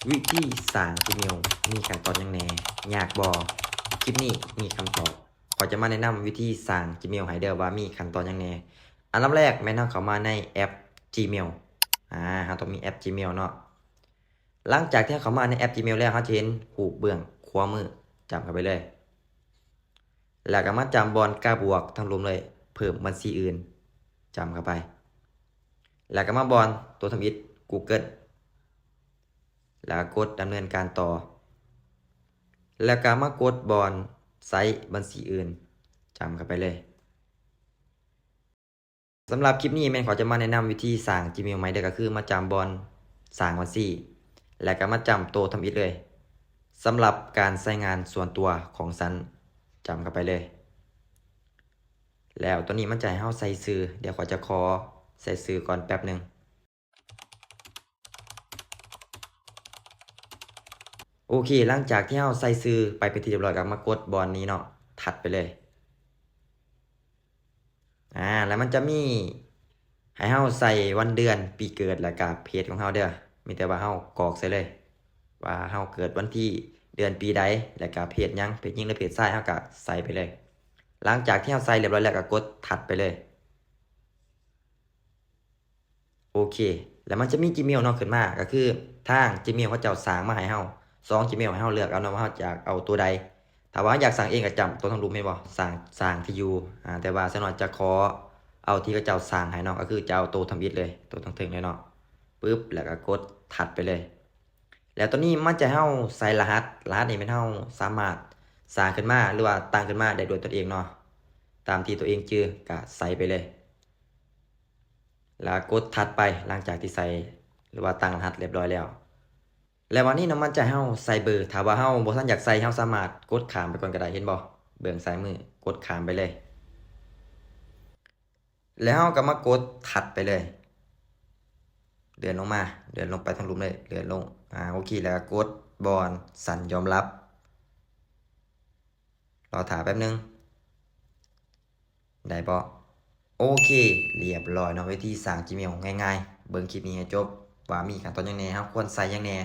ວິທີສ້າງ Gmail ມີຂັ້ນຕອນຫຍັງແດ່? ຍາກບໍ່? ຄລິບນີ້ມີຄຳຕອບ. ຂ້ອຍຈະມາແນະນຳວິທີສ້າງ Gmail ໃຫ້ເດີ້ ວ່າມີຂັ້ນຕອນຫຍັງແດ່. ອັນດັບແລກແມ່ນເຮົາເຂົ້າມາໃນແອັບ Gmail. ອາ ເຮົາຕ້ອງມີແອັບ Gmail ເນາະ. ຫຼັງຈາກທີ່ເຮົາເຂົ້າມາໃນແອັບ Gmail ແລ້ວ ເຮົາຈະເຫັນຮູບເບື້ອງຂວາມື, ຈ້ຳເຂົ້າໄປເລີຍ. ແລ້ວກໍມາຈ້ຳບ່ອນກາບວກທາງລຸ່ມເລີຍ, ເພີ່ມບັນຊີອື່ນ, ຈ້ຳເຂົ້າໄປ. ແລ້ວກໍມາບ່ອນຕົວທຳອິດ Google ແລ້ວກໍກົດດຳເນີນການຕໍ່. ແລ້ວກໍມາກົດບ່ອນໃຊ້ບັນຊີອື່ນ, ຈ້ຳເຂົ້າໄປເລີຍ. ສຳລັບຄລິບນີ້ແມ່ນຂ້ອຍຈະມາແນະນຳວິທີສ້າງ Gmail ໃໝ່ເດີ້ ກໍຄືມາຈ້ຳບ່ອນສ້າງບັນຊີ ແລ້ວກໍມາຈ້ຳໂຕທຳອິດເລີຍ. ສຳລັບການໃຊ້ງານສ່ວນຕົວຂອງສັນ, ຈ້ຳເຂົ້າໄປເລີຍ. ແລ້ວຕອນນີ້ມັນຈະໃຫ້ເຮົາໃສ່ຊື່, ດຽວຂ້ອຍຈະຂໍໃສ່ຊື່ກ່ອນແປັບໜຶ່ງ. ໂອເຄ, ຫຼັງຈາກທີ່ເຮົາໃສ່ຊື່ໄປເປັນທີ່ຮຽບຮ້ອຍ ກໍມາກົດບ່ອນນີ້ເນາະ, ຖັດໄປເລີຍ. ອາ ແລ້ວມັນຈະມີໃຫ້ເຮົາໃສ່ວັນເດືອນປີເກີດ ແລ້ວກະເພດຂອງເຮົາເດີ້. ມີແຕ່ວ່າເຮົາກອກໃສ່ເລີຍ ວ່າເຮົາເກີດວັນທີ ເດືອນ ປີໃດ ແລ້ວກະເພດຫຍັງ, ເພດຍິງ ຫຼື ເພດຊາຍ, ເຮົາກະໃສ່ໄປເລີຍ. ຫຼັງຈາກທີ່ເຮົາໃສ່ຮຽບຮ້ອຍແລ້ວ ກໍກົດຖັດໄປເລີຍ. ໂອເຄ, ແລ້ວມັນຈະມີ Gmail ເນາະ ຂຶ້ນມາ, ກໍຄືທາງ Gmail ເຂົາເຈົ້າສ້າງມາໃຫ້ເຮົາ ສອງ Gmail ໃຫ້ເຮົາເລືອກເອົາເນາະ ວ່າເຮົາຈະເອົາຕົວໃດ. ຖ້າວ່າເຮົາຢາກສ້າງເອງກໍຈ້ຳຕົວທາງລຸ່ມ, ເຫັນບໍ່? ສ້າງ, ສ້າງທີ່ຢູ່. ອາ ແຕ່ວ່າສ່ວນຫຼາຍຈະຂໍເອົາທີ່ເຂົາເຈົ້າສ້າງໃຫ້ເນາະ, ກໍຄືຈະເອົາໂຕທຳອິດເລີຍ, ໂຕທາງເທິງເລີຍເນາະ. ປຶບ, ແລ້ວກໍກົດຖັດໄປເລີຍ. ແລ້ວຕອນນີ້ມັນຈະໃຫ້ເຮົາໃສ່ລະຫັດ, ລະຫັດນີ້ແມ່ນເຮົາສາມາດສ້າງຂຶ້ນມາ ຫຼືວ່າຕັ້ງຂຶ້ນມາໄດ້ດ້ວຍຕົນເອງເນາະ, ຕາມທີ່ຕົວເອງຈື່ກໍໃສ່ໄປເລີຍ. ແລ້ວກົດຖັດໄປ ຫຼັງຈາກທີ່ໃສ່ ຫຼືວ່າຕັ້ງລະຫັດຮຽບຮ້ອຍແລ້ວ. ແລ້ວບາດນີ້ເນາະ ມັນຈະໃຫ້ເຮົາໃສ່ເບີ, ຖ້າວ່າເຮົາບໍ່ທັນຢາກໃສ່ ເຮົາສາມາດກົດຂ້າມໄປກ່ອນກໍໄດ້, ເຫັນບໍ່? ເບື້ອງຊ້າຍມື, ກົດຂ້າມໄປເລີຍ. ແລ້ວເຮົາກໍມາກົດຖັດໄປເລີຍ, ເລື່ອນລົງມາ, ເລື່ອນລົງໄປທາງລຸ່ມເລີຍ, ເລື່ອນລົງ. ອາ ໂອເຄ, ແລ້ວກໍກົດບ່ອນສັນຍອມຮັບ. ລໍຖ້າແປັບໜຶ່ງ. ໄດ້ບໍ່? ໂອເຄ, ຮຽບຮ້ອຍເນາະ, ວິທີສ້າງ Gmail ງ່າຍໆ. ເບິ່ງຄລິບນີ້ໃຫ້ຈົບ ວ່າມີຂັ້ນຕອນຫຍັງແດ່, ເຮົາຄວນໃສ່ຫຍັງແດ່.